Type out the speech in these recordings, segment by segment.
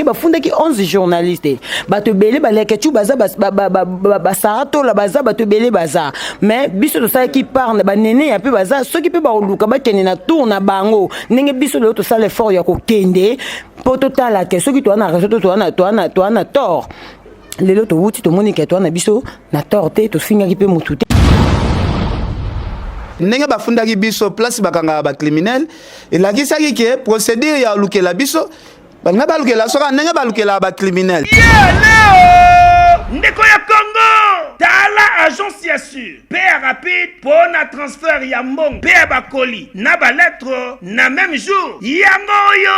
Bafundaki 11 journaliste, bato ebele, baleketchu baza, basara tola baza, bato ebele baza. Mais biso tosalaki part na banene ya mpe baza. Soki mpe bakoluka bakende na tour na bango, ndenge biso lelo tosala effort ya kokende mpo totala ke soki toza na raison to toza na tort. Lelo towuti, tomoni ke toza na biso na tort te, tofingaki mpe motu te. Ndenge bafundaki biso, place bakangaka bacriminel, elakisaki ke procédure ya olukela biso, balinga balukela soka ndenge balukelaka bacriminel. Leo, ndeko ya Congo, tala agence ya sur mpe ya rapide mpo na transfert ya mbongo mpe ya bacolis na balettre na même jour. Yango oyo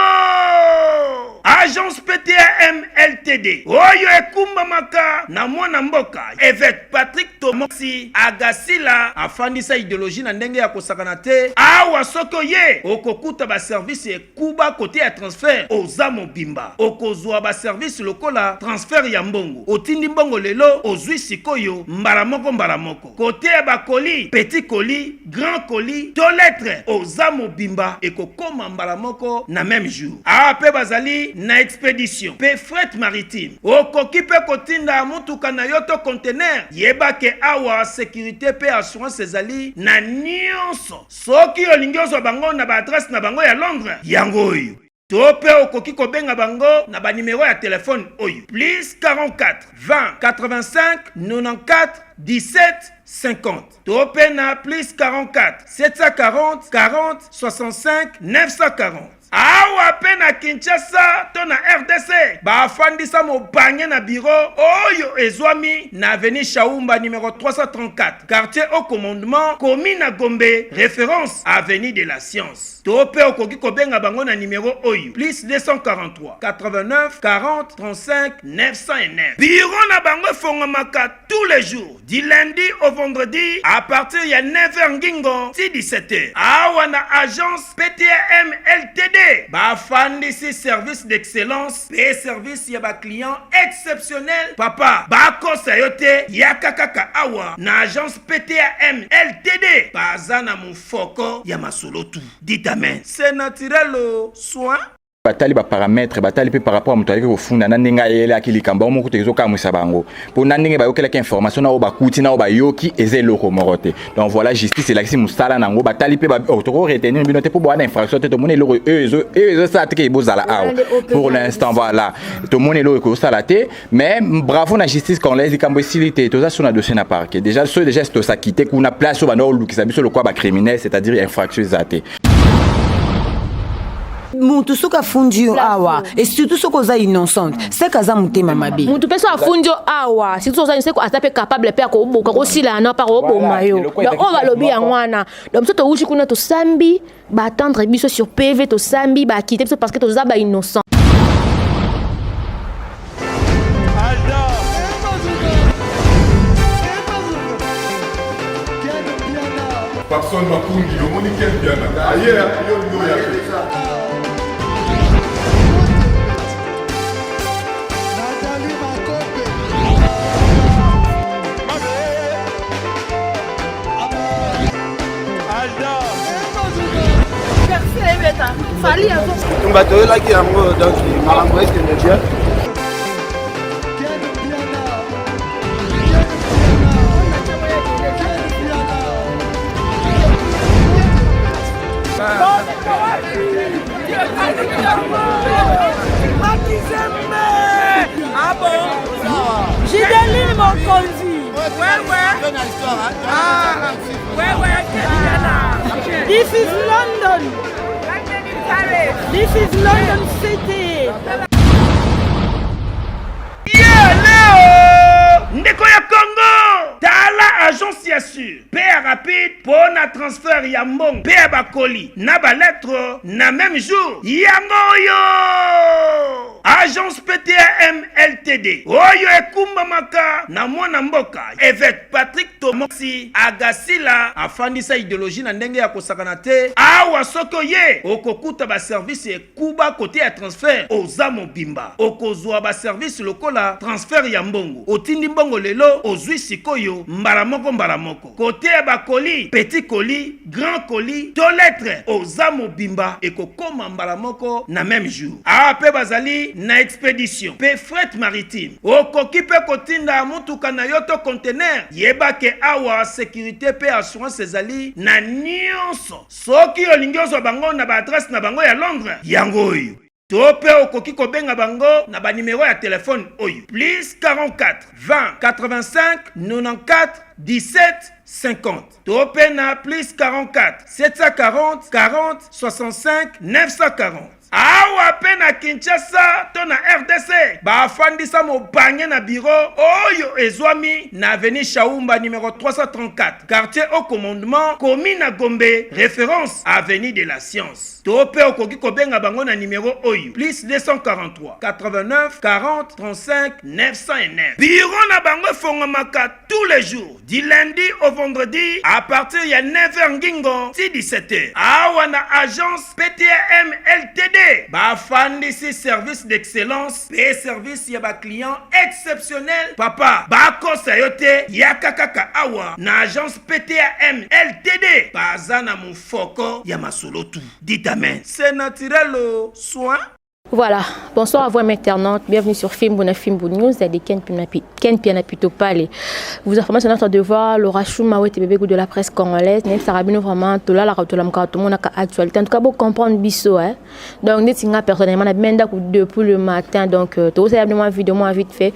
agence PTAM LTD, oyo ekumbamaka na mwana mboka évêque Patrick Tomosi Agasila, afandisa idéologie na ndenge ya kosakana te. Awa soki oye, okokuta baservice ekuba. Côté ya transfert, oza mobimba, okozwa baservice lokola transfert ya mbongo, otindi mbongo lelo, ozwi sikoyo mbala moko mbala moko. Côté ya bacolis, petit colis, grand colis to lettre, oza mobimba, ekokoma mbala moko na même jour. Awa mpe bazali na expédition mpe fret maritime. Okoki mpe kotinda motuka na yo to conteneur. Yeba ke awa sécurité mpe assurance ezali na nyonso. Soki olingi ozwa bango na baadresse na bango ya Londres, yango oyo, to mpe okoki kobenga bango na banimero ya telefone oyo: plus 44 20 85 94 17 50, to mpe na plus 44 740 40 65 940. Awa mpe na Kinshasa to na RDC, bafandisa mobange na biro oyo ezwami na avenue Shaumba numéro 334, quartier au commandement, commune na Gombe, référence avenue de la Science. To mpe okoki kobenga bango na nimero oyo: plus 243 89 40 35 909. Biro na bango efongamaka tous les jours du lundi au vendredi à partir ya 9h ngingo ti 17h. Awa na agence PTM LTD, bafandisi service d'excellence mpe service ya baclient exceptionnel. Papa, bakosa yo te, yaka kaka awa na agence PTM LTD, baza na mofoko ya masolo tu. Dites amen, c'est naturel au soin. Batali baparamètre, batali mpe par rapport ya moto aleki kofunda na ndenge ayelaki likambo yango moko te, ezokamwisa bango mpo na ndenge bayokelaki information na oyo bakuti na oyo bayoki eza eloko moko te. Donc voilà, justice elakisi mosala nango. Batali mpe, toko retenir bino te mpo bowana infraction te. Tomoni eloko oyo ezosala te ke bozala awa pour l'instant. Voilà, tomoni eloko ekozosala te. Mais bravo na justice congolaise. Likambo esili te, toza so na dossier na parquet déjà. So déjà tosaki te kuna place oyo banda olukisa biso lokwa bacriminel, c'est-à-dire infraction eza te. Mutu soki afundi yo awa, et surtout soki oza innocente, seke aza motema mabe. Mutu mpe so afundi yo awa, surtout oza innocente, aza mpe capable mpe akoboka kosila na mpe akoboma yo. Donc oyo balobi yango wana. Donc biso towuti kuna, tosambi, baentendre biso sur PV, tosambi, baacquitter biso parce que toza bainnocent. Papson Makungi, omoni Ken Piana aye yo yo ya te. Nathalie Makope. Tumba toyelaki yango, donc makambo ekende bien. Ken Piana. Ken Piana. Ken Piana. Makizembe! Ah bon? Gideline Mokonzi! Ouais. Ah, ouais, This is London! This is London City! Yeah, leo, ndeko ya Congo, tala agence ya sur mpe ya rapide mpo na transfert ya mbongo mpe ya bacolis na balettre na même jour. Yango oyo agence PTAM LTD, oyo ekumbamaka na mwana mboka évêque Patrick Tomosi Agasila, afandisa idéologie na ndenge ya kosakana te. Awa soki oye, okokuta baservice ekuba. Côté ya transfert, oza mobimba, okozwa baservice lokola transfert ya mbongo, otindi mbongo lelo, ozwi sikoyo mbala moko mbala moko. Côté ya bacolis, petit colis, grand colis to lettre, oza mobimba, ekokoma mbala moko na même jour. Awa mpe bazali na na expedition mpe fret maritime. Okoki mpe kotinda motuka na yo to conteneur. Yeba ke awa securite mpe assurance ezali na nionso. Soki olingi ozwa bango na ba adresse na bango ya Londres, yango oyo. To mpe okoki kobenga bango na ba numero ya telefone oyo, plus 44 20 85 94 17 50 to mpe na plus 44 740 40 65 940. Awa mpe na Kinshasa to na rdc, bafandisa mobange na biro oyo ezwami na avenue Shaumba numero 334, quartier Haut Commandement, commune ya Gombe, reference avenue de la Science. To mpe okoki kobenga bango na nimero oyo, plus 243 89 40 35 909. Biro na bango efongwamaka tous les jours du lundi au vendredi à partir ya 9h ngingo ti 17h. Awa na agence PTAM LTD bafandisi service d'excellence mpe service ya ba clients exceptionnel. Papa, bakosa yo te, yaka kaka awa na agence PTAM LTD, baza na Foko ya masolo tout. Dites amen. C'est naturel oh, soin. Voilà, bonsoir à vous amis internautes, bienvenue sur Fimbu na Fimbu News, de Ken Piana, Ken Piana Pito Pale. Vous informez sur notre devoir, Laura Chouma, bébé de la presse congolaise, Neb Sarabino vraiment, Tola la Tola Mka, tout le monde a actualité. En tout cas, vous comprendre biso, hein. Donc, neti nga personnellement, na benda depuis le matin, donc, euh, tout ça, moi vidéo, moi vite fait.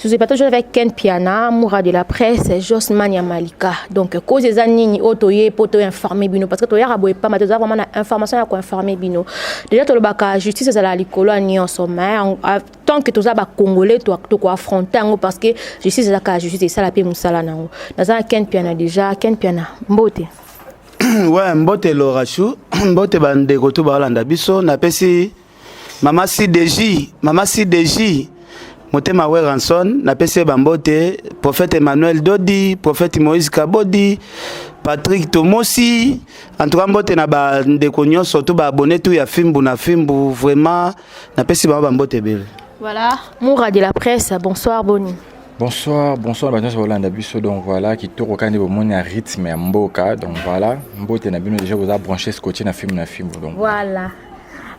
Je suis toujours avec Ken Piana, Moura de la presse, Josman Yamalika. Donc, cause eza nini oyo toye po to informer bino parce que toyaka boye pamba toza vraiment na information ya ko informer bino. Déjà tolobaka justice ezala likolo ya nyonso mais tant que toza ba congolais toko affronter yango parce que justice ezaka justice esala pe mosala nango. Naza na Ken Piana déjà, Ken Piana mbote. Ouais, mbote Laura Chou, mbote bandeko to balanda biso, napesi Mama CDJ, Mama CDJ, Motema Werrason, napesi ye bambote, Prophète Emmanuel Dodi, Prophète Moïse Kabodi, Patrick Tomosi, en tout cas mbote na bandeko nyonso to ba abonné tout ya Fimbu na Fimbu, vraiment napesi bango bambote ebele. Voilà, Moura de la presse, bonsoir Boni. Bonsoir, bonsoir bato nyonso bolanda biso donc voilà kitoko kaka nde bomoni ya rythme ya mboka donc voilà mbote na bino déjà boza branché scotché na film na film donc voilà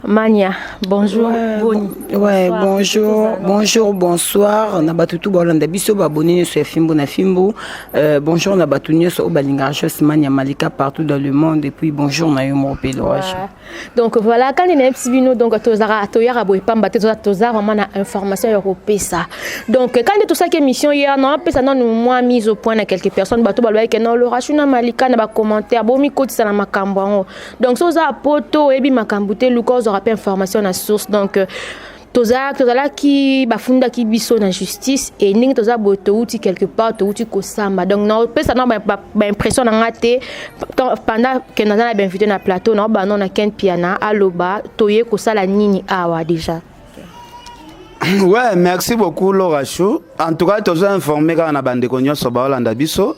Mania, bonjour. Ouais, Boni. Ouais, bonjour, bonjour, bonsoir. Na batu tout bolanda biso ba abonné nyonso ya Fimbu na Fimbu. Euh, bonjour na batu nyonso oyo balingaka Jos Mania Malika partout dans le monde et puis bonjour na yo moko pe Laura. Ouais. Donc voilà, quand on est bino donc tozara toyaka boye pamba te toza toza vraiment na information ya kopesa. Donc quand tout ça que émission hier non pesa non moi mise au point na quelques personnes bato balobaki que non Laura Chuna Malika na ba commentaire bomi kotisa na makambo yango. Donc soki oza poto oyebi makambo te luka ozwaka mpe information na source donc euh, toza tozalaki bafundaki biso na justice e ndenge toza boye touti quelque part touti kosamba donc naopesa na baimpression na nga te pendant ke naza na bainvité na plateau naoba no na ken piana aloba toye kosala nini awa déjà. Ouais, merci beaucoup Laura Chou. En tout cas, tozo informer kaka na bandeko nyonso baolanda biso.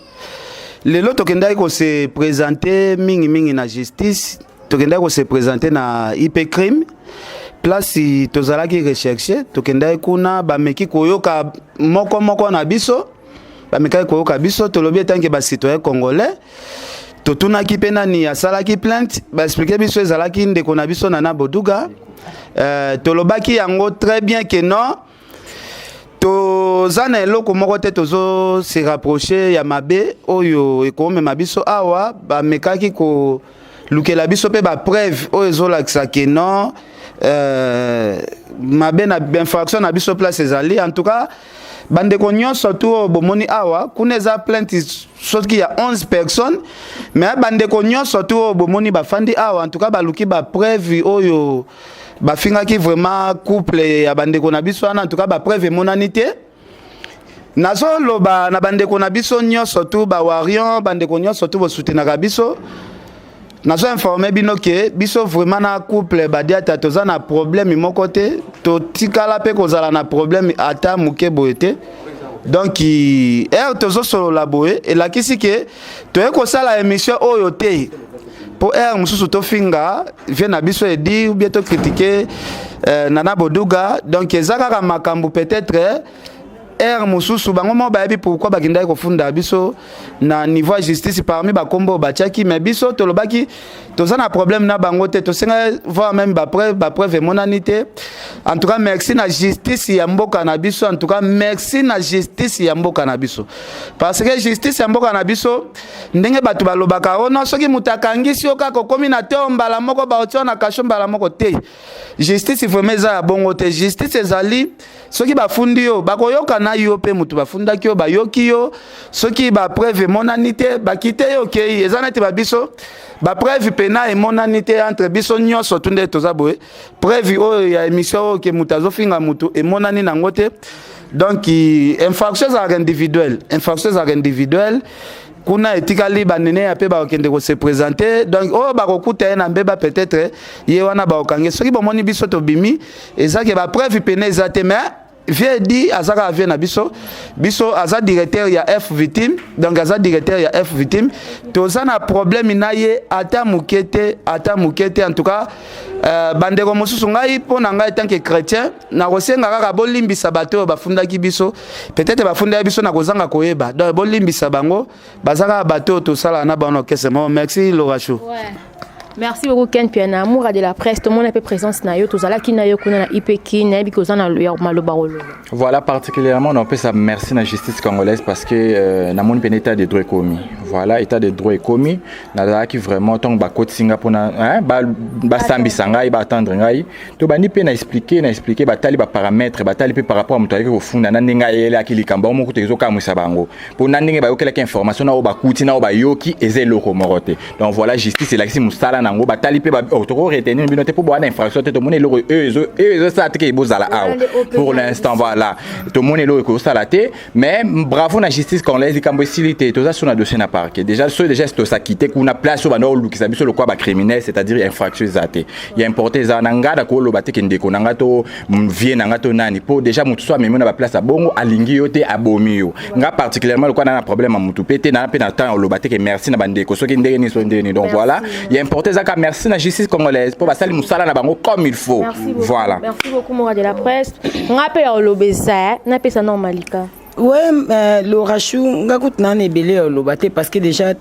Lelo tokendaki ko se présenter mingi mingi na justice, tokendaki ko se présenter na IP crime. Place tozalaki recherche, tokendaki kuna bameki koyoka moko moko na biso, bamekaki koyoka biso, tolobi etanke ba citoyen congolais. Totunaki mpe nani asalaki plainte, baexplike biso ezalaki ndeko na biso Nana Boduga. Euh, tolobaki yango très bien que non toza na eloko moko te tozo se rapprocher ya mabe oyo ekomema biso awa. Bamekaki kolukela biso mpe bapreuve oyo ezolakisa ke non euh, mabe na infraction na biso place ezali. En tout cas bandeko nyonso tu oyo bomoni awa kuna eza plainte soki ya 11 personnes, mais bandeko nyonso tu oyo bomoni bafandi awa, en tout cas baluki bapreuve oyo bafingaki vraiment couple ya bandeko na biso wana. En tout cas bapreuve emonani te. Nazoloba na bandeko na biso nyonso tu bawarion, bandeko nyonso tu bosutenaka biso, nazo informe bino ke biso vraiment na couple Badiata toza na problème moko te, totikala mpe kozala na problème ata moke boye te. Donc heure tozosolola boye elakisi ke toye kosala émission oyo te mpo heure mosusu tofinga vie na biso edi ou bien tokritike euh, Nana Boduga. Donc eza kaka makambo peut-être. Heure mosusu bango moko bayebi pourquoi bakendaki kofunda biso na niveau ya justice parmi bakombo oyo batiaki. Mais biso tolobaki toza na problème na bango te, tosengaki voir même bapreuve, bapreuve emonani te. En tout cas, merci na justice ya mboka na biso. En tout cas, merci na justice ya mboka na biso, parce que justice ya mboka na biso, ndenge bato balobaka ono, soki moto akangisi yo kaka, okomi na te, mbala moko baotia na cachot, mbala moko te. Justice vraiment eza ya bongo te. Justice ezali, soki bafundi yo, bakoyoka na yo mpe moto bafundaki yo, bayoki yo. Soki bapreuve emonani te, bakite yo, okei. Eza neti babiso, bapreuve pena emonani te entre biso nyonso tu nde toza boye. Preuve oyo ya émission oyo ke moto azofinga motu emonani nango te. Donc infraction ezalaka individuelle, infraction ezalaka individuelle. Kuna etikali banene ya mpe bakokende kose présenter. Donc oyo bakokuta ye na mbeba, peut-être ye wana bakokange. Soki bomoni biso tobimi, eza ke bapreuve pene eza te. Mais vieux di aza kaka vieux na biso. Biso aza directeur ya F Victime, donc aza directeur ya F Victime. Toza na problème na ye ata moke te, ata moke te. En tout cas, bandeko mosusu, ngai, mpo na ngai tant que chrétien, nakosenga kaka bolimbisa bato oyo bafundaki biso. Peut-être bafundaki biso na kozanga koyeba, donc bolimbisa bango. Baza kaka bato oyo tosalaka na bango na orchestre moko. Merci, Lorachou. Ouais. Merci beaucoup, Ken Piana, amour de la presse. Tout le monde a présence na yo, tozalaki na yo kuna na IPK, na yebi koza na maloba koloba. Voilà, particulièrement on peut ça merci na justice congolaise, parce que na moni pene état de droit ekomi. Voilà, état de droit ekomi. Nazalaki vraiment, ntango bakotisi nga mpona, hein, basambisa ngai, baatendre ngai, to bandi mpe na expliquer, batali baparamètre, batali mpe par rapport ya moto ayaki kofunda na ndenge ayelaki likambo yango moko te, ezokamwisa bango mpo na ndenge bayokelaki information na oyo bakuti na oyo bayoki eza eloko moko te. Donc voilà, justice elakisi mosala nango. Batali mpe oh, tokoretenir bino te mpo bowana infraction te. Tomoni eloko oyo ezosala te ke bozala awa pour l'instant. Voilà, tomoni eloko ekosala te. Mais bravo na justice congolaise. Likambo esili te, toza so na dossier na parquet déjà. So déjà tosaki te kuna place oyo banda kolukisa biso lokwa bacriminel, c'est-à-dire infraction eza te. Ya importe eza na ngai na koloba te ke ndeko na ngai to vieux na ngai to nani, mpo déjà motu so amemi na baplace ya bongo, alingi yo te, abomi yo. Nga particulièrement, lokwa na problème ya motu mpe te, na mpe na temps ya oloba te ke merci na bandeko soki ndenge nini, so ndenge nini. Donc voilà, ya importe ezaka merci na justice congolaise mpo basali mosala na bango comme il faut. Merci beaucoup. Voilà. Merci beaucoup, Moura de la presse. Nga mpe ya oloba eza napesa na Malika. Ouais, Lorachou, nga kutu na ebele ya oloba te, parce que déjà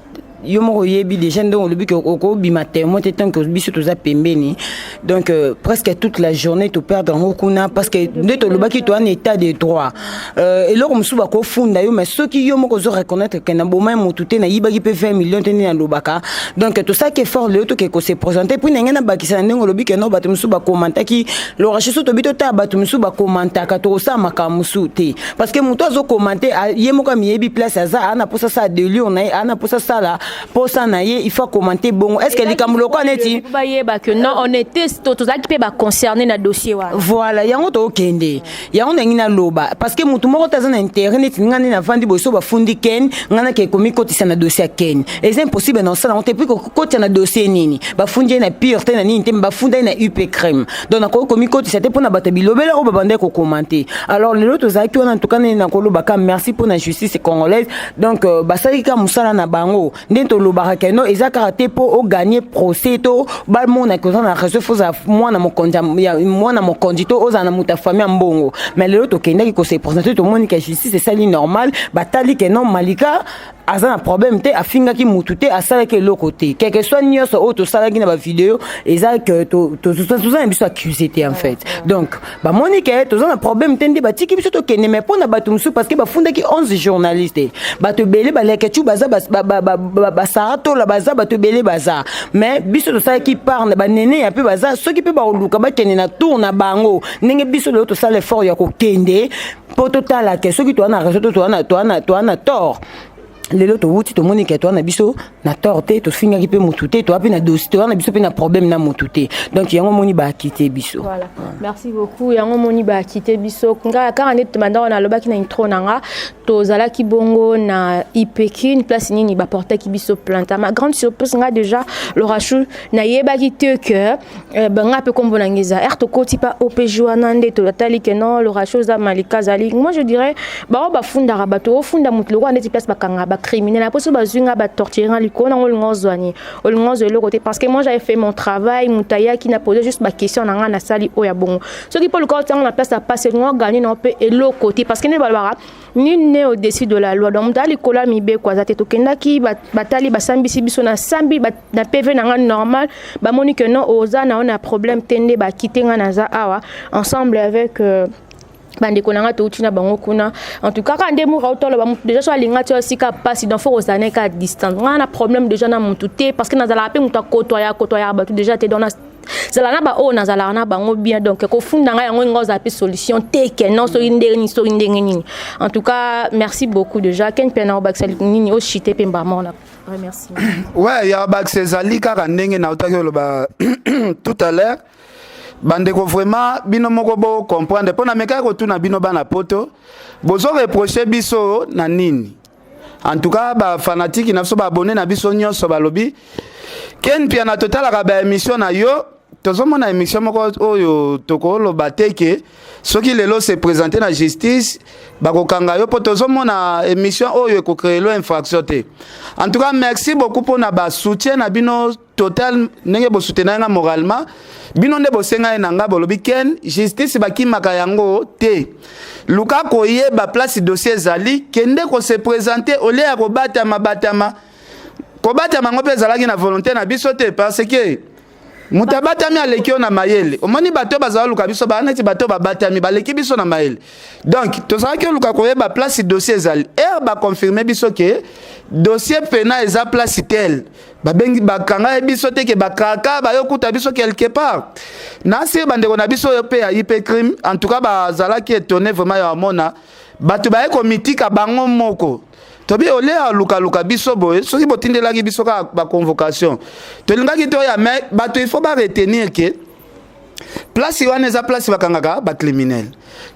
yo moko oyebi déjà ndenge olobi ke okobima témoin te tant que biso toza pembeni. Donc presque toute la journée toperdre yango kuna, parce que nde tolobaki, toza na état de droit. Eloko mosusu bakofunda yo, mais soki yo moko ozo reconnaître ke na boma ya motu te, nayibaki mpe 20 million te, nde nalobaka. Donc tosalaki effort lelo toke kose présenter. Puis ndenge nabakisa na ndenge olobi ke no, bato mosusu bakomantaki Lorache, so tobi totala bato mosusu bakomantaka, tokosala makambo mosusu te, parce que moto azokomante, ye moko amiyebi place aza, aa na mposa asala délire na ye, aa na mposa asala posa na ye, il faut commenter bongo. Est ce que likambo lokola neti bayeba que non, on était, tozalaki mpe baconcerné na dossier wana. Voilà, yango tokende yango ndenge naloba, parce que motu moko te aza na intérêt neti nga nde navandi boye. So bafundi Ken, nga nake komikotisa na dossier ya Ken, eza impossible na osala yango te. Puis kokotisa na dossier nini? Bafundi ye na pire te, na nini te, mais bafunda ye na up crime. Donc nakoki komikotisa te mpona bato ya bilobela oyo babandaki kokomante. Alors lelo tozalaki wana. En tout cas, nde nakolobaka merci mpo na justice congolaise. Donc basalaki kaka mosala na bango. Nde tolobaka ke no, eza kaka te mpo oganye procès to bamonaki oza na réseau, fo ozala mwana mokonzi, mwana mokonzi to ozala na moto ya famille ya mbongo. Mais lelo tokendaki kose présenter, tomoni ke justice esali normal, batali ke non, Malika aza na problème te, afingaki mutu te, asalaki eloko te. Quelque soit nyonso oyo tosalaki na bavideo, eza ke toza na biso accusé te en fait. Donc bamoni ke toza na problème te, nde batiki biso tokende. Mais mpo na bato mosusu, parce que bafundaki 11 journaliste, bato ebele baleke tu baza, basara tola baza, bato ebele baza. Mais biso tosalaki part na banene ya mpe baza. Soki mpe bakoluka bakende na tour na bango, ndenge biso lelo tosala effort ya kokende mpo totala ke soki toza na réseau to toza na tort. Lelo towuti, tomoni ke toza na biso na tort te, tofingaki mpe motu te, toza mpe na dossier, toza na biso mpe na problème na motu te. Donc yango moni baakite biso. Voilà. Merci beaucoup. Yango moni baakite biso. Nga kaka nde tobanda wana, alobaki na intro na nga, tozalaki bongo na Ipekin, place nini baportaki biso plainte. Ma grande surprise, nga déjà Lorachou nayebaki te que nga mpe kombo na nga eza r. Tokoti pa OPJ wana, nde totali ke non, Lorachou oza, Malika azali. Moi je dirais, bango bafundaka bato, ofunda motu lokola ndeti place bakanga. Criminel apo so bazwi nga, batorture nga likolo nango. Olinga ozwa nini? Olinga ozwa eloko te, parce que moi, j'avais fait mon travail. Moto ayaki na poser juste baquestion na nga, nasali oyo ya bongo. Soki mpo luka otianga na place ya pasi, olinga oganye na mpe eloko te, parce que nde balobaka: nul n'est au-dessus de la loi. Donc moto aya likolo ya mibeko aza te. Tokendaki, batali, basambisi biso na sambi na PV na nga normal. Bamoni ke non, oza na yo na problème te, nde bakite nga. Naza awa ensemble avec bandeko na nga, touti na bango kuna. En tout cas, kaka nde mura otoloba, motu déjà so alinga ti osika mpasi, donc faut kozala na ka distance. Nga na problème déjà na motu te, parce que nazalaka mpe moto akotoya akotoyaka bato déjà te. Donc zala na baoyo nazalaka na bango bien. Donc kofunda ngai yango, nga ozala mpe solution te ke non, soki ndenge nini, soki ndenge nini. En tout cas, merci beaucoup déjà. Ken mpe na obakisa nini ochite mpe mbama na remercie. Ouais, ya bakisa ezali kaka ndenge nautaki oloba tout à l'heure. Bandeko, vraiment, bino moko bocomprendre mpo na mekaki kotuna bino bana Poto, bozoreproche biso na nini? En tout cas, bafanatike na biso, baabonnés na biso nyonso balobi: Ken Piana, totalaka baémission na yo, tozomona émission moko oyo tokoloba te ke soki lelo se présente na justice, bakokanga yo, mpo tozomona émission oyo ekocréer infraction te. En tout cas, merci beaucoup mpona basoutien na bino total, ndenge bosoutenaki nga moralement. Bino nde bosengai na nga, bolobi: Ken, justice bakimaka yango te, luka koyeba place dossier ezali, kende kose présenter au lieu ya kobatama batama. Kobatama yango mpe ezalaki na volonté na biso te, parce que moto abatami aleki yo na mayele. Omoni, bato oyo bazala luka biso, baa neti bato oyo babatami baleki biso na mayele. Donc tozalaki oluka koyeba place dossier ezali. Ere baconfirme biso ke dossier pena eza place tel, babengi, bakanga ye biso te ke bakaka bayokuta biso quelque part. Nasi bandeko na biso oyo mpe ya IP Crime, en tout cas, bazalaki étonné vraiment ya bamona bato baye komitika bango moko. Tobi ole alukaluka biso boye, soki botindelaki biso kaka baconvocation, tolingaki toya. Mais bato, il faut baretenir ke place wana eza place bakangaka bacriminel.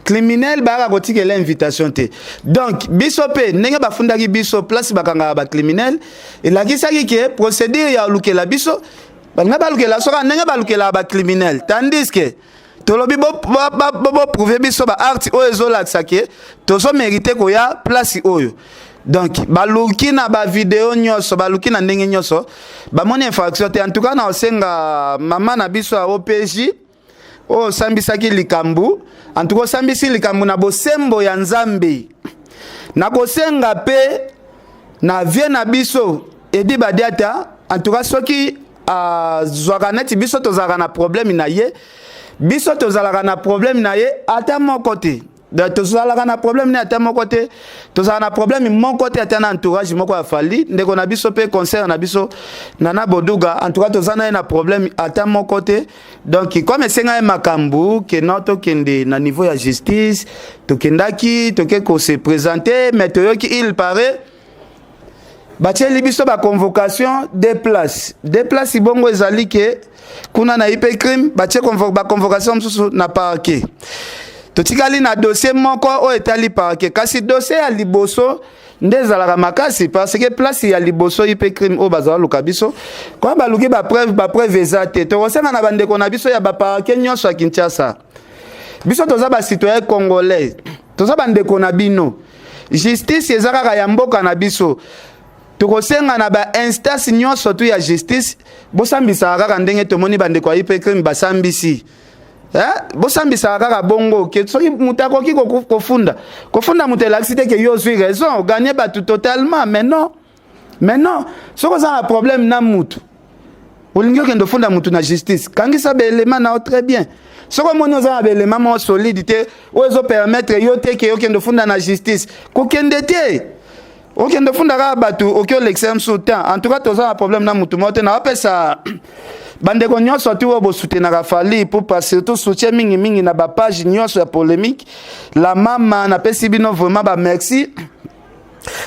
Criminel bayaka kotikela invitation te. Donc biso mpe, ndenge bafundaki biso place bakangaka bacriminel, elakisaki ke procédure ya olukela biso, balinga balukela soka ndenge balukelaka bacriminel, tandis ke tolobi boprouve biso baacte oyo ezolakisa ke tozomérite koya place oyo. Donc baluki na bavideo nyonso, baluki na ndenge nyonso, bamoni infraction te. En tout cas, na osenga mama na biso ya OPJ oyo osambisaki likambo, en tout cas osambisi likambo na bosembo ya Nzambe. Nakosenga mpe na vie na biso Edi Badiata, en tout cas, soki azwaka neti biso tozalaka na problème na ye, biso tozalaka na problème na ye ata moko te. Donc tozalaka na problème ne ata moko te, tozalaka na problème moko te ata na entourage moko ya Fally. Ndeko na biso mpe concert na biso Nana Boduga, en tout cas, toza na ye na problème ata moko te. Donc comme esenga ye makambo ke no tokende na niveau ya justice, tokendaki, toke kose présenter, mais toyoki, il paraît, batieli biso baconvocation deux places, deux places. Bongo ezali ke kuna na IP Crime batie baconvocation mosusu na parquet. Totikali na dossier moko oyo etali parquet, kasi dossier ya liboso nde ezalaka makasi, parce que place ya liboso, IP Crime oyo bazala luka biso, koma baluki bapreuve, bapreuve eza te. Tokosenga na bandeko na biso ya baparquet nyonso ya Kinshasa, biso toza bacitoyen congolais, toza bandeko na bino, justice eza kaka ya mboka na biso. Tokosenga na bainstance nyonso tu ya justice, bosambisaka kaka ndenge tomoni bandeko ya IP Crime basambisi. Bosambisaka kaka bongo ke soki moto akoki kofunda, kofunda moto elakisi te ke yo ozwi raison, oganye bato totalement. Mais non, mais non, soki oza na problème na mutu, olingi okende ofunda mutu na justice, kangisa baelema na yo très bien. Soki omoni oza na baelema moko solide te oyo ezopermettre yo te ke okende ofunda na justice, kokende te. Okende ofunda kaka bato, oki olekisa mosusu temps. En tout cas, toza na problème na mutu moko te. Naopesa bandeko nyonso tu oyo bosoutenaka Fally Ipupa, surtout soutien mingimingi na bapage nyonso ya polémique la mama, napesi bino vraiment bamerci.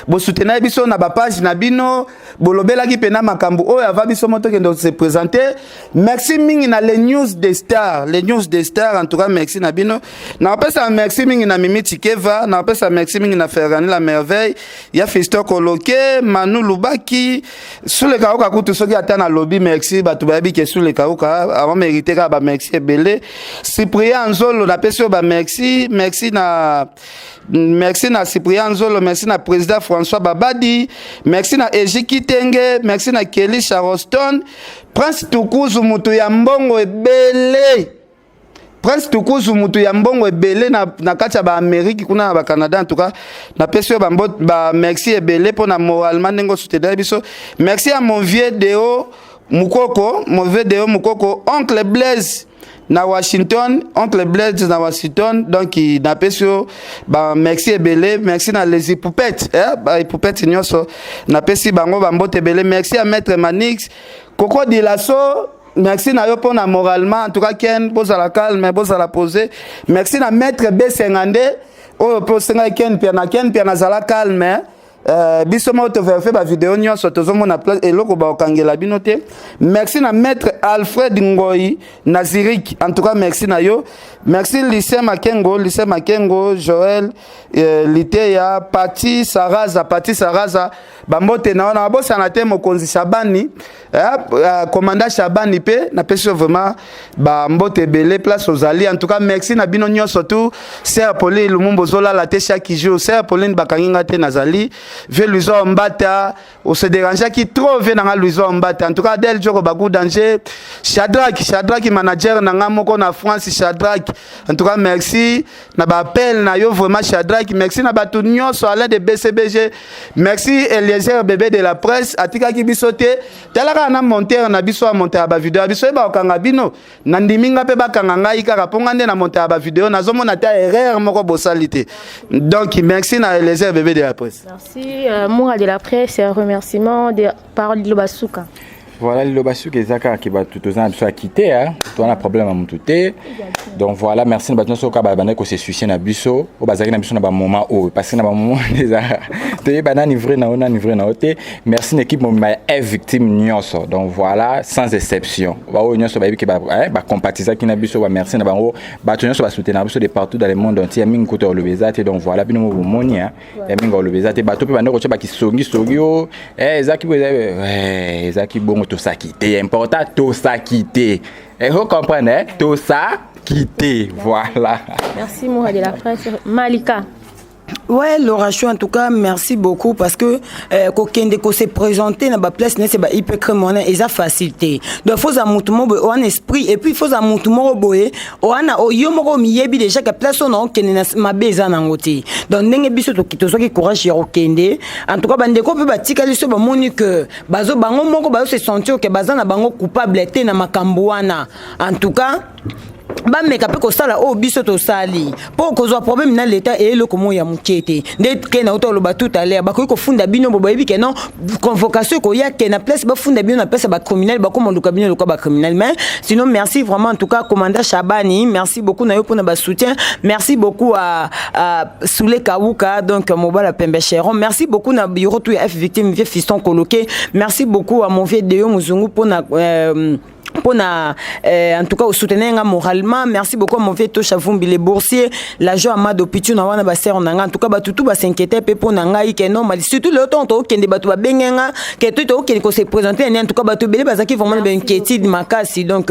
Bosoutenaki biso na bapage na bino, bolobelaki mpena makambo oyo ava biso mo tokende se présenter. Merci mingi na Les News des Stars, Les News des Stars, en tout cas merci na bino. Nakopesa merci mingi na Mimi Tikeva, nakopesa merci mingi na Ferrani la Merveille, ya Fiston Koloke, Manu Lubaki, Suleka Oka. Kutu soki ata nalobi merci, bato bayebi ke Suleka Oka avant mérité kaka bamerci ebele. Cyprien Nzolo, napesi oyo bamerci. Merci na, merci na Cyprien Nzolo, merci na président. président François Babadi, merci na Eji Kitenge, merci na Kelly Charleston, Prince Tukuzu mutu ya mbongo ebele. Prince Tukuzu mutu ya mbongo ebele na kati ya ba-Amérique kuna na ba-Canada. En tout cas napesi yo ba merci ebele mpo na moralement ndenge osoutenir biso. Merci à mon vieux Deo Mukoko, mon vieux Deo Mukoko, oncle Blaise na Washington, oncle Blaise na Washington. Donc napesi yo ba merci ebele. Merci na les Ipoupettes, eh, ba Ipoupettes nyonso, napesi bango bambote ebele. Merci à maître Manix Koko Dilaso, merci na yo mpo na moralement. En tout cas Ken, bozala calme, bozala posé. Merci na maître B52 oyo mpe osengaki Ken Piana. Ken Piana, azala calme. Biso moko tovérifier bavideo nyonso, tozomona place eloko bakokangela bino te. Merci na maître Alfred Ngoi na Zurich, en tout cas merci na yo. Merci Lucien Makengo, Lucien Makengo, Joël Liteya, Pati Saraza, Pati Saraza, bambote na yo. Na babosana te mokonzi Shabani, commandant Shabani mpe napesi yo vraiment bambote ebele place ozali. En tout cas merci na bino nyonso tu. Sœur Pauline Lumumba, ozolala te chaque jour. Sœur Pauline, bakangi nga te, nazali. Vieux Luizo Mbata, ose dérangeaki trop, vieux nanga Luizo Mbata. En tout cas Adel Joko Baku Danger, Shadrack, Shadrack manager nanga moko na France, Shadrack, en tout cas merci na baappel na yo vraiment Shadrack. Merci na bato nyonso, Alain de BCBG. Merci Eliezer bébé de la presse, atikaki biso te. Tala kaka na monteur na biso, amonter ya bavideo ya biso, oyeba kokanga bino. Nandimi nga mpe bakanga ngai kaka mpo nga nde na monter ya bavideo, nazomona te erreur moko bosali te. Donc merci na Eliezer bébé de la presse. Merci, Moura de la presse, remerciement de parole liloba suka. Voilà, liloba suka eza kaka ke bato toza na biso ya kite, toza na problème ya motu te. Donc voilà, merci na bato nyonso kaka babandaki kose soucier na biso, oyo bazalaki na biso na bamoment oyo, parce que na bamoment eza toyeba nani vrai na yo, nani vrai na yo te. Merci na équipe mobima ya Victime nyonso. Donc voilà, sans exception, baoyo nyonso bayebi ke bacompatisaki na biso, bamerci na bango. Bato nyonso basoutenir biso de partout dans le monde entier, ya mingi kuta oloba eza te. Donc voilà, bino mo bomoni, ya mingi oloba eza te. Bato mpe bandeko kotya bakisongisongi o ezalaki ezalaki bongo, tosaki te. Important, tosaki te, faut comprendre, eh? Tosaki te, voilà. Merci Moura de la presse. Malika. Ouais, Laura Chou, en tout cas, merci beaucoup parce que kokende ko se présenter na ba place nese ba hyper mona eza facilité. Donc faut za mutu mo boye un esprit et puis faut za mutu moko boye wana yo moko miyebi déjà que place on okende na mabe eza nango te. Donc ndenge biso to tozwaki courage ya kokende. En tout cas bandeko pe batikali so bamoni que bazo bango moko bazo se sentir que baza na bango coupable te na makambo wana. En tout cas bameka mpe kosala oyo biso tosali mpo kozwa problème na leta eyeloko moko ya moke te. Nde ke na uta oloba tout à l'heure, bakoki kofunda bino bo bayebi ke non, convocation ekoya ke na place bafunda bino na place ya bacriminel, bakoma luka bino lokola bacriminel. Mais sinon merci vraiment, en tout cas commandant Chabani, merci beaucoup na yo mpona basoutien. Merci beaucoup à Soule Kawuka, donc mobala pembe chéron. Merci beaucoup na bureau tout ya F Victime, vieux fiston Koloke. Merci beaucoup à mon vieux Deo Muzungu mpona en tout cas osoutenir nga moralement. Merci beaucoup à mon vieux Tosha Vumbi les boursiers, l'agent Amado Pichu na wana basere na nga. En tout cas batutu bas'inquiéter mpe mpo na ngai ke non, surtout lelo ntongo tookende, bato babenge nga ke to tookende kose présenter. En tout cas bato ebele bazalaki vraiment na bainquiétude makasi. Donc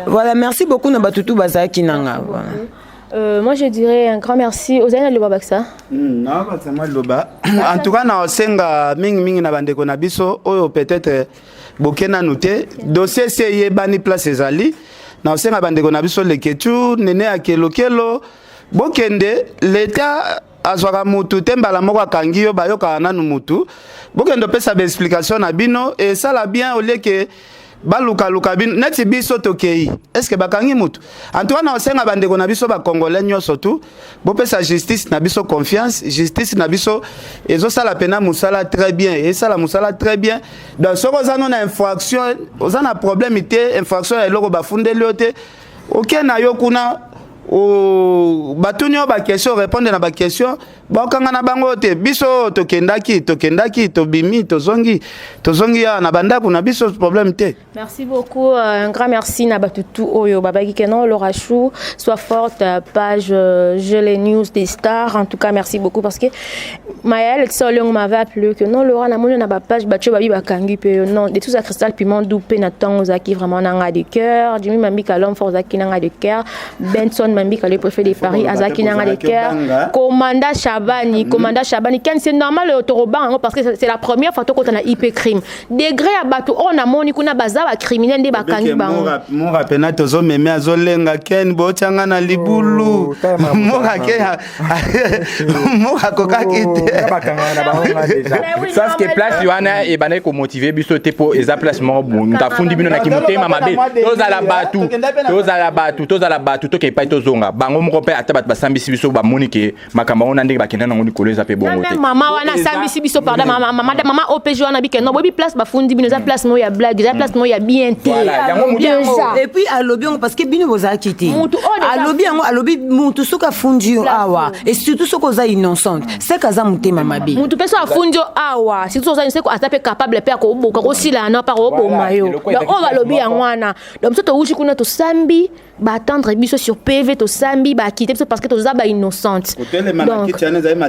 voilà, merci beaucoup na batutu bazalaki na nga, voilà. Moi je dirais un grand merci aux amis de Baksa. Non, moi loba. En tout cas na osenga mingi mingi na bandeko na biso oyo peut-être boke nanu te, dossier si eyebani place ezali. Na osenga bandeko na biso Leketu nene ya kelokelo, bokende. Leta azwaka mutu te mbala moko akangi yo, bayokaka nanu mutu. Bokende opesa baexplication na bino, esala bien olieke balukaluka bino neti biso tokei. Est-ce bakangi mutu? En tout cas na osenga bandeko na biso bacongolais nyonso tu, bopesa justice na biso confiance. Justice na biso ezosala mpena mosala très bien, esala mosala très bien. Donc soki oza no na infraction, oza na problème te, infraction ya eloko bafundeli yo te, oke na yo kuna, batuni yo baquestion, répondre na baquestion, bakanga na bango te. Biso tokendaki, tokendaki, tobimi, tozongi, tozongi awa na bandako na biso, problème te. Merci beaucoup, un grand merci na batutu oyo babaki ke non, Laura Chou, sois forte, page je les news des stars. En tout cas merci beaucoup parce que Maël Solong m'avait appelé que non, Laura, na moni na ba page bato babi bakangi pe non de tout ça. Cristal Piment Doupé na tango zaki vraiment nanga de cœur, Jimmy Mambika l'homme fort zaki nanga de cœur, Benson Mambika le préfet de Paris azaki nanga de cœur, commandant. Shabani, commandant Shabani Ken, c'est normal oyo tokobanga yango parce que c'est la première fois tokota na IP crime. Degré ya bato oyo namoni kuna, baza bacriminel nde bakangi bango. Mura pena tozomeme, azolenga Ken, botyanga na libulu. Mura ke mura akokaki te. Sauf que place wana ebandaki komotiver biso te, mpo eza place moko moto afundi bino na kimotema mabe. Tozala bato, tozala bato, tozala bato, toke epai tozonga bango moko mpe. Ata bato basambisi biso, bamoni ke makambo yango na ndenge bakenda nango likolo eza mpe bongo te. Mama wana asambisi biso, pardon, mama OPG wana bike no boyebi place bafundi bino eza place moko ya blague, eza place moko ya bien te. Et puis alobi yango parce que bino bozalaki te. Alobi yango, alobi mutu soki afundi yo awa, et surtout soki oza innocente, seke aza motema mabe. Mutu mpe so afundi yo awa, surtout oza seko, aza mpe capable mpe akoboka kosila na mpa koboma yo. Donc oyo balobi yango wana. Donc biso towuti kuna, tosambi, baatendre biso sur PV, tosambi, baakite biso parce que toza bainnocente. Donc oui, c'est normal.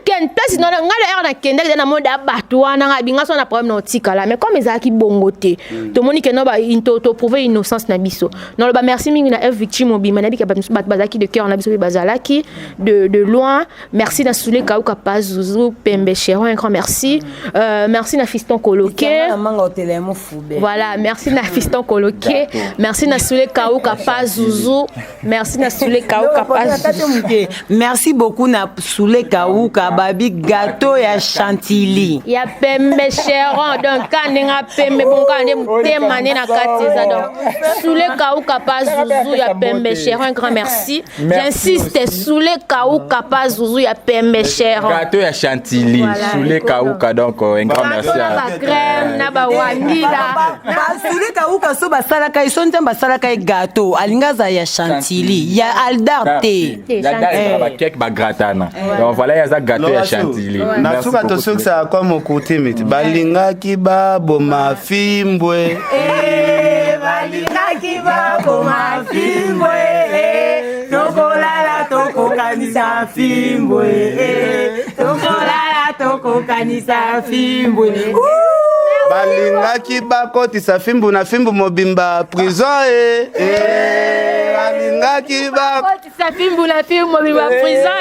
Ken place ngai na ere nakendaki eza na monde ya bato wana, ngai binga so na problème na otikala, mais comme ezalaki bongo te, tomoni ke no toprouve innocence na biso. Naloba merci mingi na F Victime mobima. Nayebi ke bato bazalaki de cœur na biso mpe bazalaki de loin. Merci na Soule Kauka Pazuzu Pembe Chéron, un grand merci. Merci na Fiston Koloke. Voilà, merci na Fiston Koloke, merci na Soule Kauka Pazuzu, merci na Soule Kauka Pazuzu. Merci beaucoup na Soule Kauka, babi gâteau ya chantilly. Ya Pembe Chéron. Donc ka ndenge pembe bongo nde motema nde na kati eza. Donc Soule Kauka Pazuzu ya Pembe Chéron, un grand merci. J'insiste, Soule Kauka Pazuzu ya Pembe Chéron. Gâteau ya chantilly. Soule Kauka, donc un grand merci. Na bacrème na bawangila. Basule Kauka so basalaka ye so, nzambe asalaka ye gâteau, alingi azala ya chantilly, ya Aldar te. Bakeke bagratana. Donc voilà, aza gâteau ya chantilly. Na suka tosukisaka kwa mokuti miti balingaki baboma fimbwe. Balingaki baboma fimbwe, tokolala tokokanisa fimbwe, tokolala tokokanisa fimbwe. Balingaki bakotisa fimbu na fimbu mobimba prison e, balingaki bakotisa fimbu na fimbu mobimba prison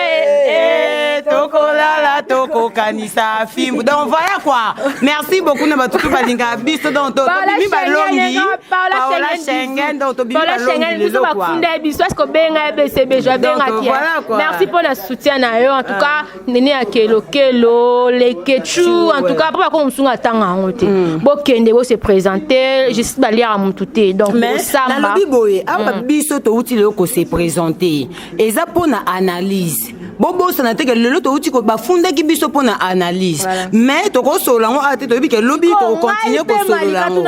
e, tokolala tokokanisa fimbu. Donc voilà quoi, merci beaucoup na bato to balingaka biso. Donc tobimi balongi, Paola Schengen. Donc tobimi balongi lelo quoi. Bafunda biso, est-ce obenga BCB, abengaki. Merci mpo na soutien na yo. En tout cas, nene ya kelokelo lekechu, en tout cas mpo bako mosunga atanga yango te, bokende bose présenter justice, baliaka motu te. Donc bosamba. Nalobi boye, awa biso touti lelo kose présenter, eza mpo na analyse. Bobosana te ke lelo touti, bafundaki biso mpo na analyse, mais tokosolola yango awa te. Toyebi ke lobi tokocontinue kosolola yango.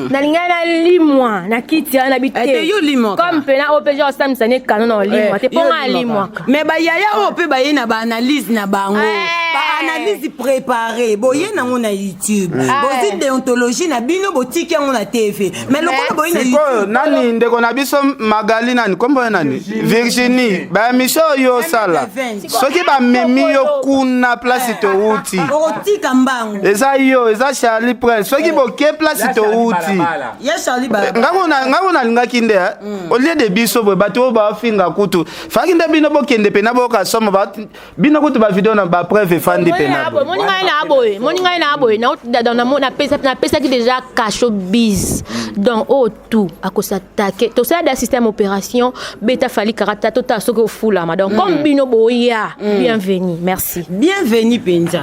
Nalingai nalimwa na kiti wana bi te. Yo limwaka. Comme mpena oyo mpe osambisa ne kano na olimwa te, mpo nga alimwaka. Mais bayaya oyo mpe baye na baanalyse na bango, baanalyse préparé, boye nango na YouTube, bozwi déontologie na bino, botiki yango na TV, mais lokola boye na Sikoyo nani, ndeko na biso Magali, nani kombo ye, nani, Virginie, baémission oyo osala, soki bamemi yo kuna place touti, okotika mbangu. Eza yo, eza Charlie Prince. Soki boke place touti, Ya Charlie. Ngango nalingaki nde au lieu de biso boye, bato oyo bafinga kutu, faki nde bino bokende pena boyoka somo bino kutu bavideo na bapreuve efandi pena. Moni ngai na boye, moni ngai na boye, napesaki déjà cacho bise. Donc oyo tout akosatake, tosala da système opération beta fali karata, totala soki ofulama. Donc comme bino boya, bienvenue, merci. Bienvenue mpenza.